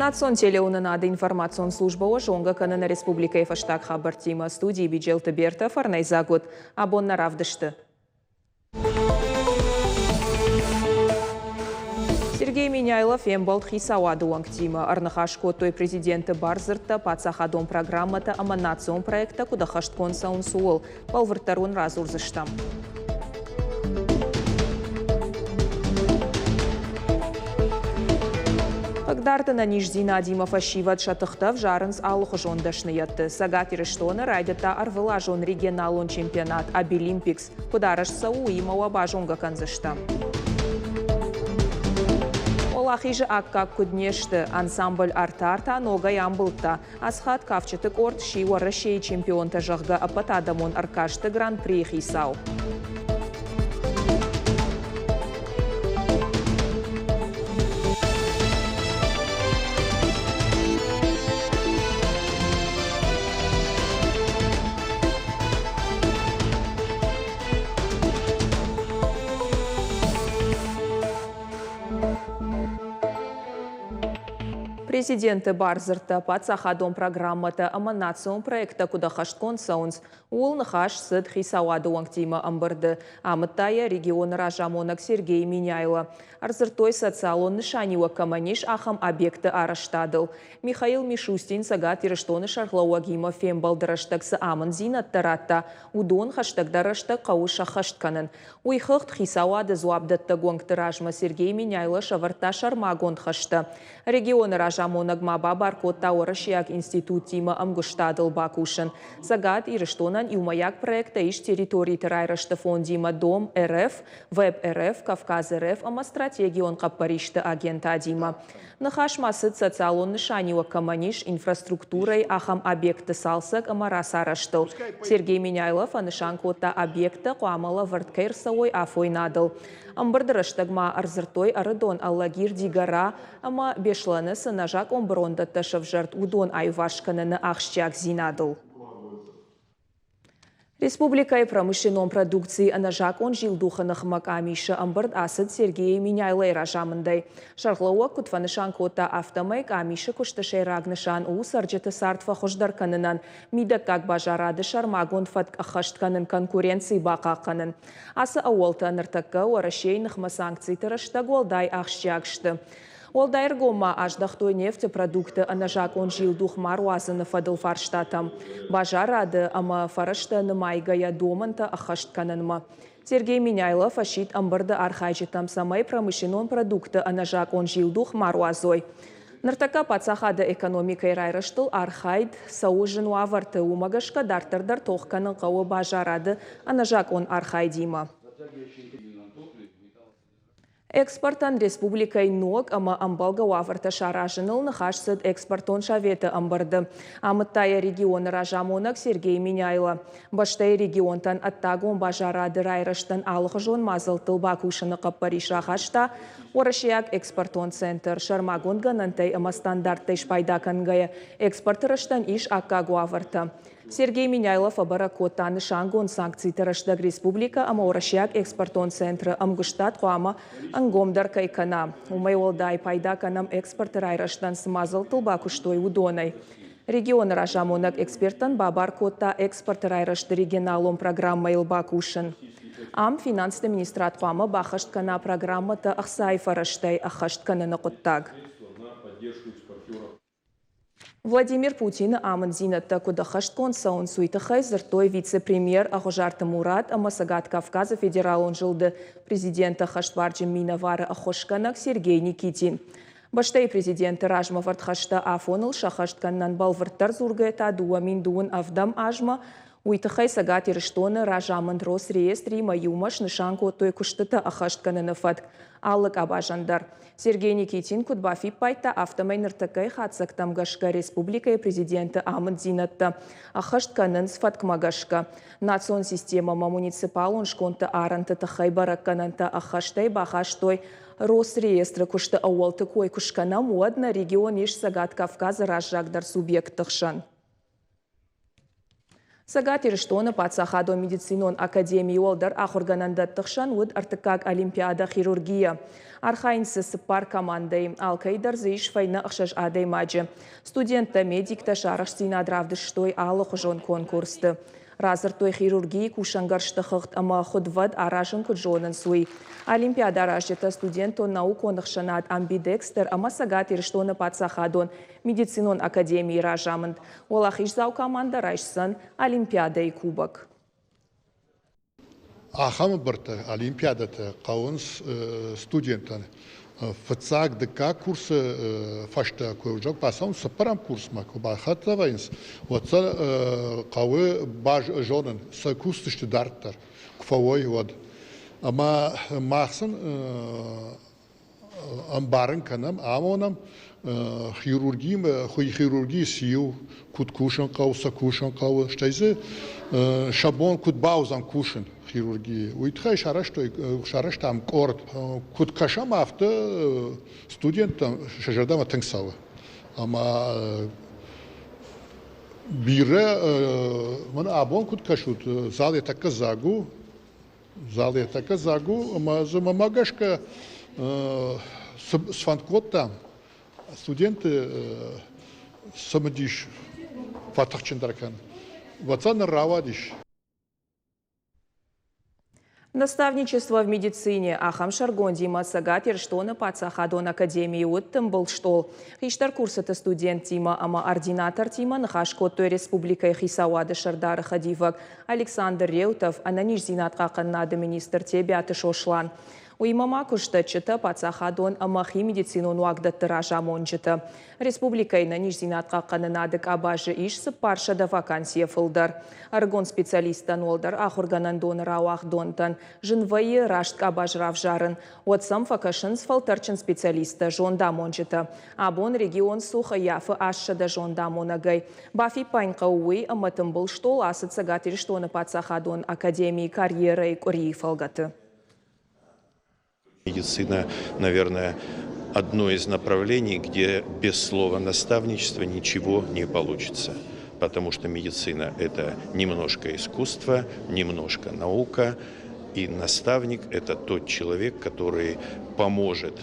Национ телеуынынады информацион службӕ уӕ зонгӕ кӕны нӕ республикӕйы фӕстаг хабӕрттимӕ. Студийы Биджелты Бертӕ фӕрнӕйдзаг уыд. Абон нӕ равдысты. Сергей Меняйло фембӕлд хицауады уӕнгтимӕ. Ӕрныхас кодтой президенты бардзырдтӕ, паддзахадон программӕтӕ ӕмӕ национ проекттӕ куыд ӕххӕстгонд цӕуынц, ууыл. Бӕлвырддӕр уын радзурдзыстӕм. Хъыгдард ӕнӕниздзинадимӕ фӕсивӕд сӕ тыхтӕ ӕвзарынц алыхуызон дӕсныйӕдты. Цӕгат Ирыстоны райдыдта ӕрвылазон регионалон чемпионат Абилимпикс. Куыд арӕзт цӕуы, уыимӕ уӕ базонгӕ кӕндзыстӕм. Уӕлахизы аккаг куыд не сты, ансамбль Артар та ногӕй амбылдта. Ацы хатт кафджыты къорд сси Уӕрӕсейы чемпионтӕ, зӕгъгӕ, ӕппӕтадӕмон ӕркасты гран-прийы хицау. Президенты бардзырдтӕ, паддзахадон программӕтӕ ӕмӕ национ проекттӕ куыд ӕххӕстгонд цӕуынц, ууыл ныхас цыд хицауады уӕнгтимӕ ӕмбырды, амыдта йӕ регионы разамонӕг Сергей Меняйло. Ӕрдзырдтой социалон нысаниуӕг кӕмӕн ис, ахӕм объектты арӕзтадыл. Михаил Мишустин Цӕгат Ирыстоны сӕргълӕууӕгимӕ фембӕлды рӕстӕг цы амынддзинӕдтӕ радта, уыдон хӕстӕгдӕр рӕстӕг хъӕуы сӕххӕст кӕнын. Уый хыгъд хицауады дзуапдӕттӕг уӕнгты размӕ Сергей Меняйло сӕвӕрдта сӕрмагонд хӕстӕ. Регионы разамонӕг ма бабар кодта уӕрӕсейаг институттимӕ ӕмгуыстадыл бакусын. Цӕгат Ирыстонӕн иумӕйаг проекттӕ ис территориты райрӕзты фондимӕ Дом РФ, Веб РФ, Кавказ РФ ӕмӕ стратегион хъӕппӕристы агентадимӕ. Ныхас ма цыд, социалон нысаниуӕг кӕмӕн ис, инфраструктурӕйы ахӕм объектты цалцӕг ӕмӕ рацарӕзтыл. Сергей Меняйло фӕнысан кодта, объекттӕ хъуамӕ лӕвӕрд кӕй ӕрцӕуой афойнадыл. Ӕмбырды рӕстӕг ма ӕрдзырдтой Ӕрыдон, Алагир, Дигора ӕмӕ Беслӕны цы нӕзакъон бырондӕттӕ сӕвзӕрд, уыдон аиуварс кӕныны ахсджиагдзинадыл. Республикӕйы промышленнон продукцийы ӕнӕзакъон зилдухы ныхмӕ къамисы ӕмбырд ацыд Сергей Меняйлойы разамындӕй. Сӕргълӕууӕг куыд фӕнысан кодта, афтӕмӕй къамисы куысты сӕйраг нысан у цӕрджыты цард фӕхуыздӕр кӕнынӕн, мидӕггаг базарады сӕрмагонд фӕтк ӕххӕст кӕнын, конкуренци бахъахъхъӕнын. Ацы ӕууӕлтӕ ныртӕккӕ Уӕрӕсейы ныхмӕ санкциты рӕстӕг уӕлдай ахсджиаг сты. Уӕлдай ӕргом ма аздӕхтой нефты продуктты ӕнӕзакъон зилдух ма руадзыны фӕдыл фарстатӕм, базарады ӕмӕ фӕрӕзтӕ нымайгӕйӕ домӕнтӕ ӕххӕст кӕнынмӕ. Сергей Меняйло фӕсидт ӕмбырды архайджытӕм, цӕмӕй промышленнон продуктты ӕнӕзакъон зилдух ма руадзой. Ныртӕккӕ паддзахады экономикӕйы райрӕзтыл архайд цӕуы зын уавӕрты, уымӕ гӕсгӕ дарддӕр дӕр тох кӕнын хъӕуы базарады ӕнӕзакъон архайдимӕ. Экспортӕн республикӕйы ног ӕмӕ ӕмбӕлгӕ уавӕртӕ саразыныл ныхас цыд экспортон советы ӕмбырды, амыдта йӕ регионы разамонӕг Сергей Меняйло. Бӕстӕйы регионтӕн ӕддагон базарады райрӕзтӕн алыхуызон мадзӕлттыл бакусыны хъӕппӕрис рахаста Уӕрӕсейаг экспортон центр. Сӕрмагонд гӕнӕнтӕй ӕмӕ стандарттӕй спайда кӕнгӕйӕ, экспорты рӕзтӕн ис аккаг уавӕртӕ. Сергей Меняйло фӕбӕрӕг кодта, нысангонд санкциты рӕстӕг республикӕ ӕмӕ уӕрӕсейаг экспортон центры ӕмгуыстад хъуамӕ ӕнгомдӕр кӕй кӕна. Уымӕй уӕлдай пайда кӕнӕм экспорты райрӕзтӕн цы мадзӕлттыл бакуыстой, уыдонӕй. Регионы разамонӕг эксперттӕн бабар кодта экспорты райрӕзты регионалон программӕйыл бакусын. Ам финансты министрад хъуамӕ баххӕст кӕна программӕтӕ ӕхцайы фӕрӕзтӕй ӕххӕст кӕныны хъуыддаг. Владимир Путины амынддзинӕдтӕ куыд ӕххӕстгонд цӕуынц, уый тыххӕй дзырдтой вице-премьер Ӕгъуызарты Мурат ӕмӕ Цӕгат Кавказы федералон зылды президенты ӕххӕстбарджын минӕвары ӕххуысгӕнӕг Сергей Никитин. Бӕстӕйы президенты размӕвӕрд хӕстӕ афоныл сӕххӕст кӕнынӕн бӕлвырддӕр дзургӕ та 2027 азмӕ Уый тыххӕй Цӕгат Ирыстоны разамынд Росреестримӕ иумӕ снысан кодтой куыстытӕ ӕххӕст кӕныны фӕтк алы къабазӕн дӕр. Сергей Никитин куыд бафиппайдта, афтӕмӕй ныртӕккӕйы хатдзӕгтӕм гӕсгӕ республикӕйы президенты амынддзинӕдтӕ ӕххӕст кӕнынц фӕткмӕ гӕсгӕ. Национ системӕмӕ муниципалон скондты арӕнты тыххӕй бӕрӕггӕнӕнтӕ ӕххӕстӕй бахастой Росреестры куысты ӕууӕлты кой куы скӕнӕм, уӕд нӕ регион ис Цӕгат Кавказы раззагдӕр субъектты хсӕн. Цӕгат Ирыстоны паддзахадон медицинон академийы уӕлдӕр ахуыргӕнӕндӕтты хсӕн уыд ӕртыккаг олимпиадӕ хирургийӕ. Архайынц дзы цыппар командӕйы, алкӕй дӕр дзы ис фӕйнӕ ӕхсӕз адӕймаджы. Студенттӕ, медиктӕ сӕ арӕхстдзинад равдыстой алыхуызон конкурсты. Радзырдтой хирургийы кусӕнгӕрзты хыгъд ӕмӕ хуыдвӕд аразын куыд зонынц, уый. Олимпиадӕ аразджытӕ студентон наукон ӕхсӕнад Амбидекстер ӕмӕ Цӕгат Ирыстоны паддзахадон медицинон академийы разамынд. Уӕлахиздзау командӕ райсдзӕн Олимпиадӕйы кубок. Ахӕм ӕмбырдтӕ, олимпиадӕтӕ хъӕуынц студенттӕн. Фыццаг, дыккаг курсы фӕстӕ куы бацӕуынц цыппӕрӕм курсмӕ, куы бахӕццӕ вӕййынц, уӕд сӕ хъӕуы базонын, цы кусдзысты дарддӕр, куы фӕуой, уӕд. Ӕмӕ мах сын ӕмбарын кӕнӕм, амонӕм хирургимӕ, хирургийы цы иу, куыд кусын хъӕуы, цы кусын хъӕуы, стӕй дзы сӕ бон куыд бауыдзӕн кусын хирургийы. Уый тыххӕй сарӕзтой, сарӕзтам къорд. Куыд кӕсӕм, афтӕ студенттӕм сӕ зӕрдӕмӕ тынг цӕуы. Ӕмӕ бирӕ, мӕн абон куыд кӕсут, зал йӕ тӕккӕ дзаг у, Зал йӕ тӕккӕ дзаг у ӕмӕ дзы мӕнмӕ гӕсгӕ сфӕнд кодтам студентты цымыдис фӕтыхджындӕр кӕнын. Уӕд сӕ ныр рауадис. Наставничество в медицине ахӕм сӕргондимӕ Цӕгат Ирыстоны паддзахадон академийы уыд тымбыл стъол. Хистӕр курсыты студенттимӕ ӕмӕ ординатортимӕ ныхас кодтой республикӕйы хицауады сӕрдары хӕдивӕг Александр Реутов, ӕнӕниздзинад хъахъхъӕнынады министр Тебиаты Сослан. Уыимӕ ма куыстдӕтджытӕ, паддзахадон ӕмӕ хи медицинон уагдӕтты разамонджытӕ. Республикӕйы ӕнӕниздзинад хъахъхъӕнынады къабазы ис 400 вакансийӕ фылдӕр. Ӕрыгон специалисттӕн уӕлдӕр ахуыргӕнӕндоны рауагъдонтӕн зын вӕййы раст къабаз равзарын. Уӕд сӕм фӕкӕсынц фӕлтӕрдджын специалисттӕ, зондамонджытӕ. Абон регион цух ӕййафы 800 зондамонӕгӕй. Бафиппайын хъӕуы уый, ӕмӕ тымбыл стъол ацыд Цӕгат Ирыстоны паддзахадон академийы карьерӕйы къуырийы фӕлгӕты. Медицина, наверное, одно из направлений, где без слова наставничество ничего не получится. Потому что медицина – это немножко искусство, немножко наука, и наставник – это тот человек, который поможет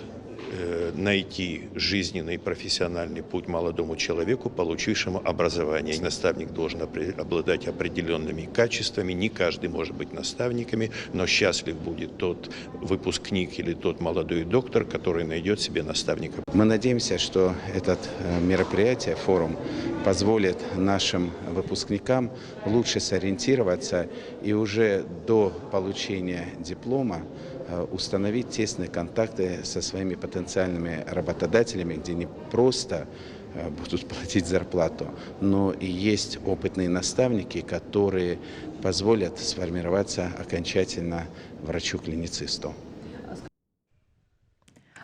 найти жизненный профессиональный путь молодому человеку, получившему образование. Наставник должен обладать определенными качествами. Не каждый может быть наставниками, но счастлив будет тот выпускник или тот молодой доктор, который найдет себе наставника. Мы надеемся, что это мероприятие, форум, позволит нашим выпускникам лучше сориентироваться и уже до получения диплома установить тесные контакты со своими потенциальными работодателями, где не просто будут платить зарплату, но и есть опытные наставники, которые позволят сформироваться окончательно врачу-клиницисту.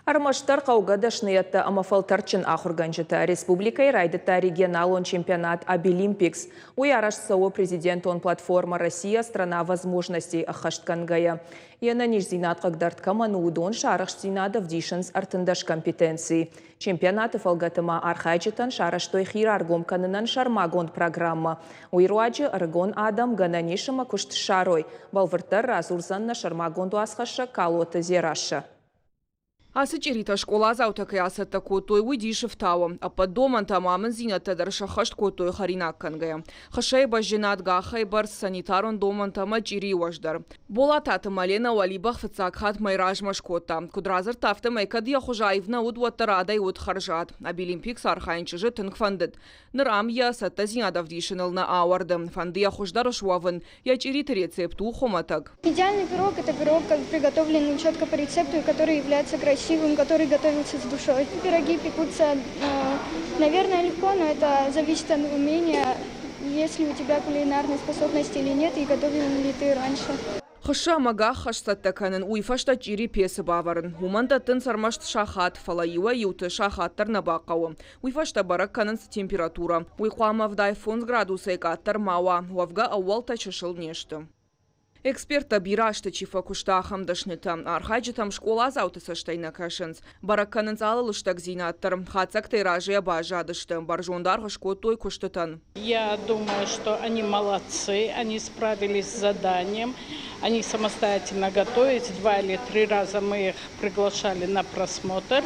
Ӕрмӕстдӕр хъӕугӕ дӕсныйӕдтӕ ӕмӕ фӕлтӕрдджын ахуыргӕнджытӕ республикӕйы райдыдта регионалон чемпионат Абилимпикс. Уый арӕзт цӕуы президентон платформӕ «Россия – страна возможностей» ӕххӕстгӕнгӕйӕ. Йе нӕниздзинад хъыгдӕрд кӕмӕн у, уыдон сӕ арӕхстдзинад ӕвдисынц 13 компетенцийы. Чемпионаты фӕлгӕты ма архайджытӕн сарӕзтой хи раргом кӕнынӕн сӕрмагонд программӕ. Уый руаджы ӕрыгон адӕм гӕнӕн ис ӕмӕ куыст ссарой. Бӕлвырддӕр радзурдзӕн нӕ сӕрмагонд уацхӕссӕг Калоты Дзерассӕ. Ацы чъиритӕ скъоладзаутӕ кӕй ацӕттӕ кодтой, уый дисы фтауы. Ӕппӕт домӕнтӕ ӕмӕ амынддзинӕдтӕ дӕр сӕххӕст кодтой хӕринаг кӕнгӕйӕ. Хыссӕйы бӕзджынад, гахӕй бӕрц, санитарон домӕнтӕ ӕмӕ чъирийы уӕз дӕр. Болататы Маленӕ уӕлибӕх фыццаг хатт мӕй размӕ скодта. Куыд радзырдта, афтӕмӕй кӕд йӕ хуыз аив нӕ уыд, уӕддӕр адӕй уыд хӕрзад. Абилимпикс архайын чызджы тынг фӕндыд. Ныр ам йӕ цӕттӕдзинад ӕвдисыныл нӕ ауӕрды. Фӕнды йӕ хуыздӕр суӕвын. Йӕ чъириты рецепт у хуымӕтӕг. Идеальный пирог – это пирог, приготовленный четко по рецепту и который является красивым, который готовился с душой. Пироги пекутся, наверное, легко, но это зависит от умения, есть ли у тебя кулинарные способности или нет, и готовил ли ты раньше. Хыссӕ ӕмӕ гӕххӕст цӕттӕ кӕнын, уый фӕстӕ чъири пецы бавӕрын. Уымӕн дӕттынц ӕрмӕст сахат, фӕлӕ иуӕй-иуты сахат дӕр нӕ бахъӕуы. Уый фӕстӕ бӕрӕг кӕнынц температурӕ. Уый хъуамӕ 75 градусӕй къаддӕр ма уа, уӕвгӕ ӕууӕлтӕ чысыл не сты. Эксперттӕ бирӕ азты чи фӕкуыста, ахӕм дӕснытӕ. Архайджытӕм скъоладзауты цӕстӕй нӕ кӕсынц. Бӕрӕг кӕнынц алы лыстӕгдзинад дӕр. Хатдзӕгтӕй разыйӕ баззадысты. Бӕрзонд аргъ скодтой куыстытӕн. Я думаю, что они молодцы, они справились с заданием, они самостоятельно готовились. Два или три раза мы их приглашали на просмотр,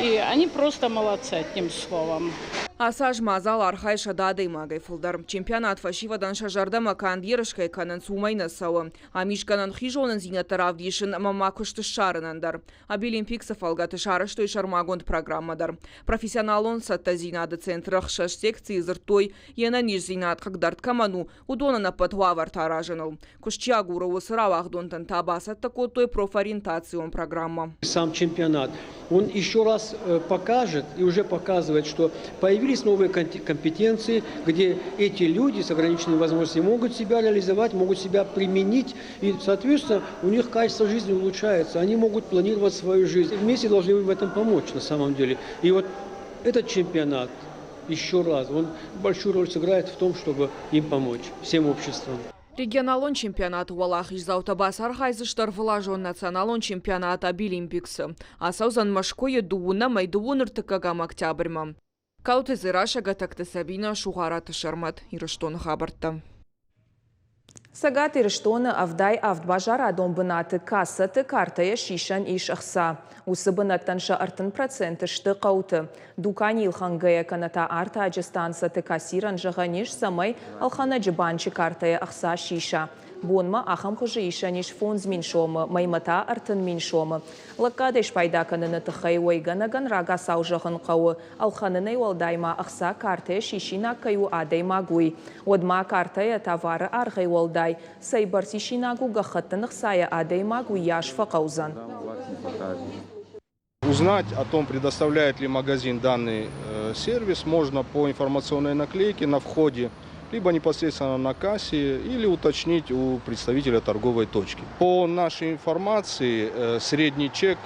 и они просто молодцы, одним словом. Ацы аз мадзал архайы сӕдӕ адӕймагӕй фылдӕр. Чемпионат фӕсивӕдӕн сӕ зӕрдӕмӕ канд ерыс кӕй кӕнынц, уымӕй нӕ цӕуы. Ам ис гӕнӕн хи зонындзинӕдтӕ равдисын ӕмӕ ма куыст ссарынӕн дӕр. Абилимпиксы фӕлгӕты сарӕзтой сӕрмагонд программӕ дӕр. Профессионалон цӕттӕдзинады центры ӕхсӕз секцийы дзырдтой, йе нӕниздзинад хъыгдард кӕмӕн у, уыдонӕн ӕппӕт уавӕртӕ аразыныл. Куыст чи агуры, уыцы рауагъдонтӕн та бацӕттӕ кодтой профориентацион программӕ. Сам чемпионат, он еще раз покажет и уже показывает, что появились новые компетенции, где эти люди с ограниченными возможностями могут себя реализовать, могут себя применить, и, соответственно, у них качество жизни улучшается, они могут планировать свою жизнь. Вместе должны в этом помочь на самом деле. И вот этот чемпионат, еще раз, он большую роль сыграет в том, чтобы им помочь, всем обществом. Регионалон чемпионаты уӕлахиздзаутӕ бацархайдзысты ӕрвылазон националон чемпионат Абилимпиксы. Ацӕудзӕн Мӕскуыйы дыууынӕмӕй дыууын ӕртыккӕгӕм октябрьмӕ. Кауты Дзерассӕ, Гӕтӕгты Сабинӕ, Сугъараты Сӕрмӕт, Ирыстоны хабӕрттӕ. Цӕгат Ирыстоны 77 базарадон бынаты кассӕты картӕйӕ сисӕн ис ӕхца. Уыцы бынӕттӕн сӕ 30% сты хъӕуты. Дуканийы ӕлхӕнгӕйӕ кӕнӕ та артаджы станцӕты кассирӕн зӕгъӕн ис, цӕмӕй ӕлхӕнӕджы банчы картӕйӕ ӕхца сиса. Бонмӕ ахӕм хуызы исӕн ис 5000 сомы, мӕймӕ та 30 000 сомы. Лӕггадӕй спайда кӕныны тыххӕй уӕйгӕнӕгӕн рагацау зӕгъын хъӕуы, ӕлхӕнынӕй уӕлдай ма ӕхца картӕйӕ сисинаг кӕй у адӕймаг, уый. Уӕдмӕ картӕйӕ товары аргъӕй уӕлдай, цӕйбӕрц исинаг у гӕххӕттын ӕхцайӕ адӕймаг, уыйас фӕхъӕудзӕн. Узнать о том, предоставляет ли магазин данный сервис, можно по информационной наклейке на входе, либо непосредственно на кассе, или уточнить у представителя торговой точки. По нашей информации, средний чек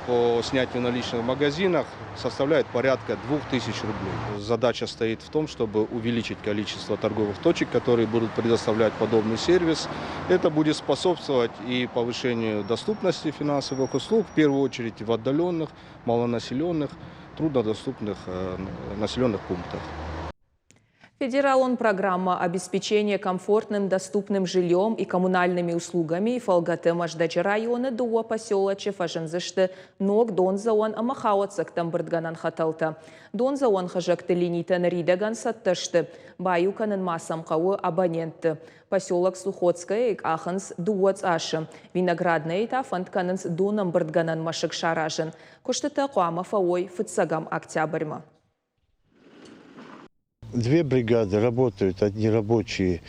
по снятию наличных в магазинах составляет порядка 2000 рублей. Задача стоит в том, чтобы увеличить количество торговых точек, которые будут предоставлять подобный сервис. Это будет способствовать и повышению доступности финансовых услуг, в первую очередь в отдаленных, малонаселенных, труднодоступных населенных пунктах. Федералон программа обеспечения комфортным доступным жильем и коммунальными услугами фӕлгӕты Мӕздӕджы районы дыууӕ поселочы фӕзындзысты ног дондзӕуӕн ӕмӕ хауӕццӕгтӕ ӕмбырдгӕнӕн хӕтӕлтӕ. Дондзӕуӕн хызӕгты линитӕ ныридӕгӕн цӕттӕ сты. Баиу кӕнын ма сӕм хъӕуы абонентты. Поселок Сухотскаяйы къахынц дыууӕ цъасы. Винограднӕйы та фӕнд кӕнынц донӕмбырдгӕнӕн мӕсыг саразын. Куыстытӕ хъуамӕ фӕуой фыццӕгӕм октябрьмӕ. Две бригады работают, одни рабочие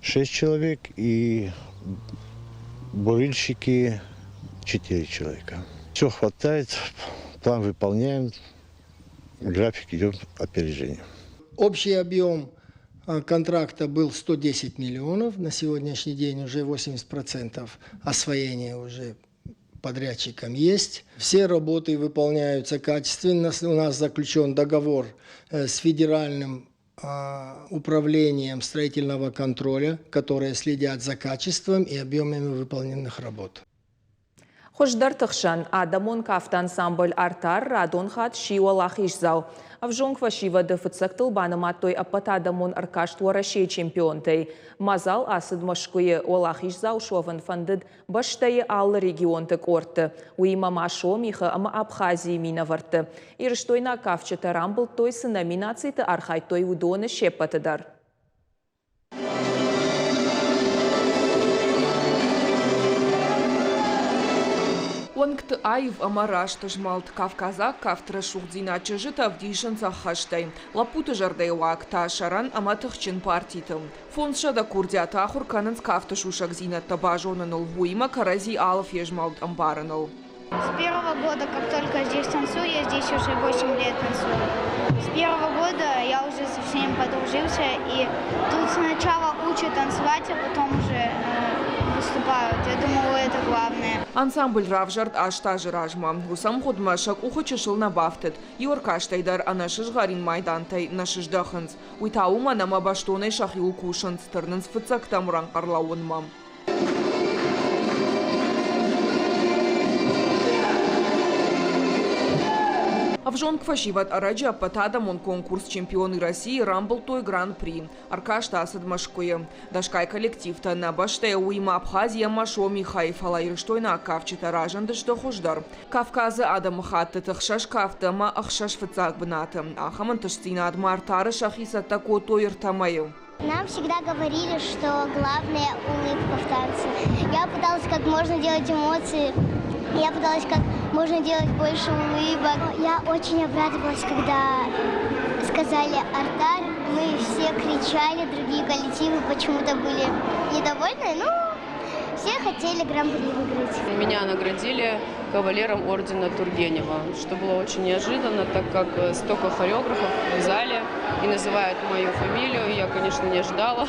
шесть человек и бурильщики четыре человека. Все хватает, план выполняем, график идет опережение. Общий объем контракта был 110 миллионов. На сегодняшний день уже 80% освоения уже подрядчиком есть. Все работы выполняются качественно. У нас заключен договор с федеральным управлением строительного контроля, которые следят за качеством и объемами выполненных работ. Хуыздӕрты хсӕн адӕмон кафты ансамбль «Артар» радон хатт сси уӕлахиздзау. Ӕвзонг фӕсивӕды фыццӕгтыл банымадтой ӕппӕтадӕмон ӕркаст Уӕрӕсейы чемпионтӕй. Мадзал ацыд Мӕскуыйы. Уӕлахиздзау суӕвын фӕндыд бӕстӕйы алы регионты къордты. Уыимӕ ма Сомихы ӕмӕ Абхазийы минӕвӕртты. Ирыстойнаг кафджытӕ рамбылдтой, цы номинациты архайдтой, уыдоны се ппӕты дӕр. Уӕнгты аив ӕмӕ раст змӕлд, кавказаг кафты рӕсугъддзинад чызджытӕ ӕвдисынц ӕххӕстӕй. Лӕппуты зӕрдӕйы уаг та сӕрӕн ӕмӕ тыхджын партиты. 500 курдиаты ахуыр кӕнынц кафты сусӕгдзинӕдтӕ базоныныл, уыимӕ кӕрӕдзи алы фезмӕлд ӕмбарыныл. С первого года, как только здесь танцую, я здесь уже 8 лет танцую. С первого года я уже со всеми подружился, и тут сначала учат танцевать, а потом уже выступают. Я думаю, это главное. Ансамбль равзӕрд 8 азы размӕ. Уыцы ӕмгъуыдмӕ сӕ къухы чысыл нӕ бафтыд. Иу ӕркастӕй дӕр ӕнӕ сызгъӕрин майдантӕй нӕ сыздӕхынц. Уый та уымӕн, ӕмӕ бӕстонӕй сӕхиуыл кусынц, тырнынц фыццӕгтӕм рӕнхъ ӕрлӕууынмӕ. Ӕвзонг фӕсивӕд ӕрӕджы ӕппӕтадӕмон конкурс «Чемпионы России» рамбылдтой Гран-при. Ӕркаст ацыд Мӕскуыйы. Дӕсгай коллективтӕ нӕ бӕстӕйы, уыимӕ Абхази ӕмӕ Сомихӕй, фӕлӕ ирыстойнаг кафджытӕ разындысты хуыздӕр. Кавказы адӕмыхӕттыты хсӕз кафты ӕмӕ ӕхсӕз фыццаг бынаты. Ахӕм ӕнтыстдзинадмӕ артары сӕхи цӕттӕ кодтой ӕртӕ мӕйы. Нам всегда говорили, что главное улыбка в танце. Я пыталась как можно делать эмоции, я пыталась как можно делать больше улыбок. Я очень обрадовалась, когда сказали «Артар». Мы все кричали, другие коллективы почему-то были недовольны, но все хотели гран-при выиграть. Меня наградили кавалером ордена Тургенева, что было очень неожиданно, так как столько хореографов в зале и называют мою фамилию. Я, конечно, не ожидала.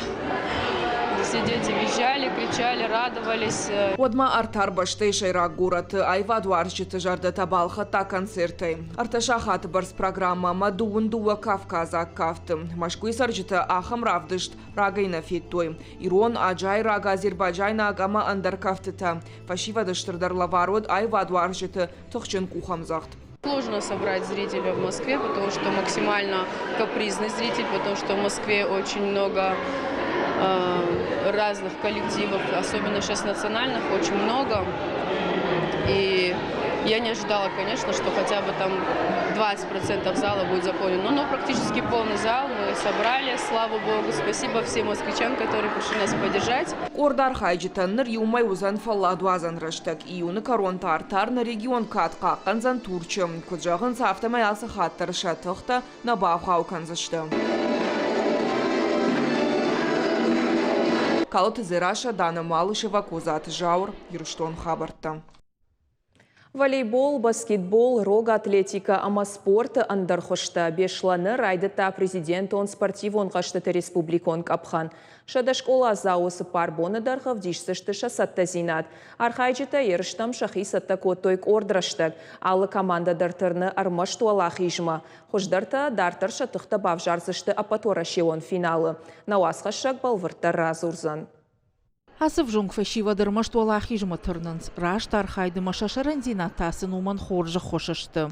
Все дети визжали, кричали, радовались. Уӕдмӕ Артар бӕстӕйы сӕйраг горӕты аивадуарзджыты зӕрдӕтӕ балхӕдта концертӕй. Ӕртӕ сахаты бӕрц программӕ ӕмӕ дыууын дыууӕ кавказаг кафты. Мӕскуыйы цӕрджытӕ ахӕм равдыст рагӕй нӕ федтой. Ирон, аджайраг, азербайджайнаг ӕмӕ ӕндӕр кӕфтытӕ. Фӕсивӕды стырдӕр лӕвар уыд аивадуарзджыты тыхджын къухӕмдзӕгъд. Сложно собрать зрителя в Москве, потому что максимально капризный зритель, потому что в Москве очень много разных коллективов, особенно сейчас национальных, очень много. И я не ожидала, конечно, что хотя бы там 20% зала будет заполнен. Но практически полный зал мы собрали, слава богу. Спасибо всем москвичам, которые пришли нас поддержать. Къорд архайджытӕн ныр иумӕ уыдзӕн фӕлладуадзӕн рӕстӕг. Июны кӕрон та Артар нӕ регион кӕд хъахъхъӕндзӕн Турчы. Куыд зӕгъынц, афтӕмӕй ацы хатт дӕр сӕ тыхтӕ нӕ бавгъау кӕндзысты. Калоты Дзерассӕ, Дана Малышева, Козаты Зауыр, Ирыстон хабӕрттӕ. Волейбол, баскетбол, рог атлетикӕ ӕмӕ спорты ӕндӕр хуызтӕ Беслӕны райдыдта президентон спортивон хъӕзтыты республикон къӕпхӕн. Сӕдӕ скъоладзауы цыппар боны дӕргъы ӕвдисдзысты сӕ цӕттӕдзинад. Архайджытӕ ерыстӕм сӕхи цӕттӕ кодтой къорд рӕстӕг. Алы командӕ дӕр тырны ӕрмӕст уӕлахизмӕ. Хуыздӕртӕ дарддӕр сӕ тыхтӕ бавзардзысты ӕппӕтуӕрӕсеон финалы. Нӕ уацхӕссӕг бӕлвырддӕр радзурдзӕн. Ацы взонг фӕсивӕд ӕрмӕст уӕлахизмӕ тырнынц, раст архайд ӕмӕ сӕ сӕрӕндзинад та сын уымӕн хорз ӕххуыс сты.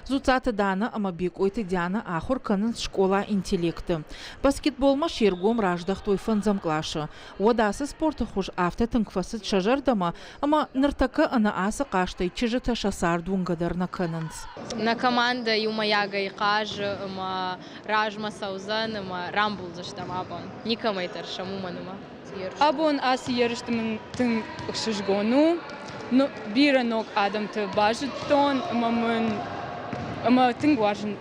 Дзуццаты Дана ӕмӕ Бекъойты Диана ахуыр кӕнынц скъола интеллекты. Баскетболмӕ се ргом раздӕхтой фӕндзӕм къласы. Уӕд ацы спорты хуыз афтӕ тынг фӕцыд сӕ зӕрдӕмӕ, ӕмӕ ныртӕккӕ ӕнӕ ацы хъазтӕй чызджытӕ сӕ цард уынгӕ дӕр нӕ кӕнынц. Нӕ командӕ иумӕйагӕй хъазы ӕмӕ размӕ цӕудзӕн ӕмӕ рамбулдзыстӕм абон. Никӕмӕй тӕрсӕм, уымӕн ӕмӕ. Абон ацы ерысты мын тынг ӕхсызгон у. Бирӕ ног адӕмты базыдтон ӕмӕ мын ӕмӕ тынг уарзын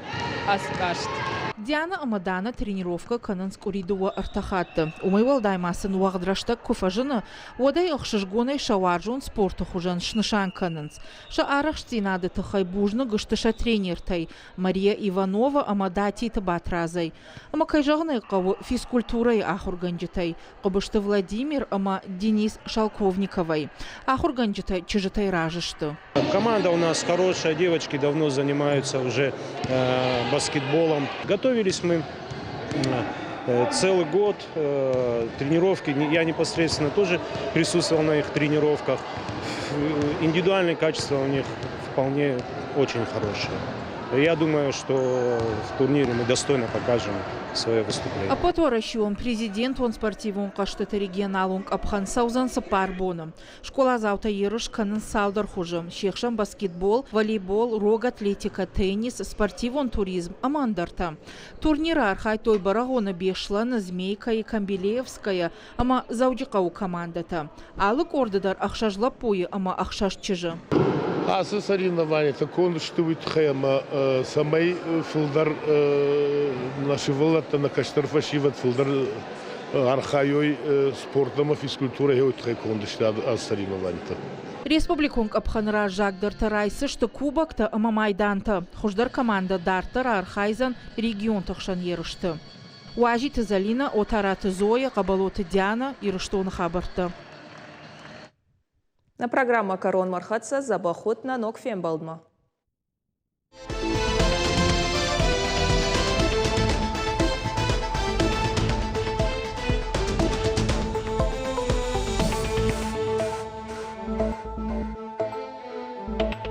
ацы хъазт. Диана ӕмӕ Дана тренировкӕ кӕнынц къуыри дыууӕ-ӕртӕ хатты. Уымӕй уӕлдай ма сын уӕгъд рӕстӕг куы фӕзыны, уӕд ӕй ӕхсызгонӕй сӕ уарзон спорты хуызӕн снысан кӕнынц. Сӕ арӕхстдзинады тыххӕй бузныг сты сӕ тренертӕй Мария Иванова ӕмӕ Датиты Батрадзӕй. Ӕмӕ, кӕй зӕгъын ӕй хъӕуы, физкультурӕйы ахуыргӕнджытӕй Хъуыбызты Владимир ӕмӕ Денис Шалковниковӕй. Ахуыргӕнджытӕ чызджытӕй разы сты. Команда у нас хорошая, девочки давно занимаются уже баскетболом. Готовились мы целый год, тренировки, я непосредственно тоже присутствовал на их тренировках. Индивидуальные качества у них вполне очень хорошие. Я думаю, что в турнире мы достойно покажем свое выступление. Ӕппӕтуӕрӕсеон президентон спортивон хъӕзтыты регионалон къӕпхӕн цӕудзӕн цыппар боны. Скъоладзаутӕ ерыс кӕнынц цалдӕр хуызы: се хсӕн баскетбол, волейбол, рог атлетикӕ, теннис, спортивон туризм ӕмӕ ӕндӕртӕ. Турниры архайдтой Бӕрӕгъоны, Беслӕны, Змейкӕйы, Камбилеевскӕйы ӕмӕ Дзӕуджыхъӕуы командӕтӕ. Алы къорды дӕр ӕхсӕз лӕппуйы ӕмӕ ӕхсӕз чызджы. Ацы соревнованиятӕ конд сты уый тыххӕй, ӕмӕ цӕмӕй фылдӕр нӕ сывӕллӕттӕ, нӕ кӕстӕр фӕсивӕд фылдӕр архайой спорт ӕмӕ физкультурӕйы, уый тыххӕй конд сты ацы соревнованиятӕ. Республикон къӕпхӕны раззагдӕртӕ райсдзысты кубоктӕ ӕмӕ майдантӕ. Хуыздӕр командӕ дарддӕр архайдзӕн регионты хсӕн ерысты. Уазиты Зӕлинӕ, Отараты Зоя, Хъӕбӕлоты Диана, Ирыстоны хабӕрттӕ. Нӕ программӕ кӕронмӕ ӕрхӕццӕ дзӕбӕх ут нӕ ног фембӕлдмӕ.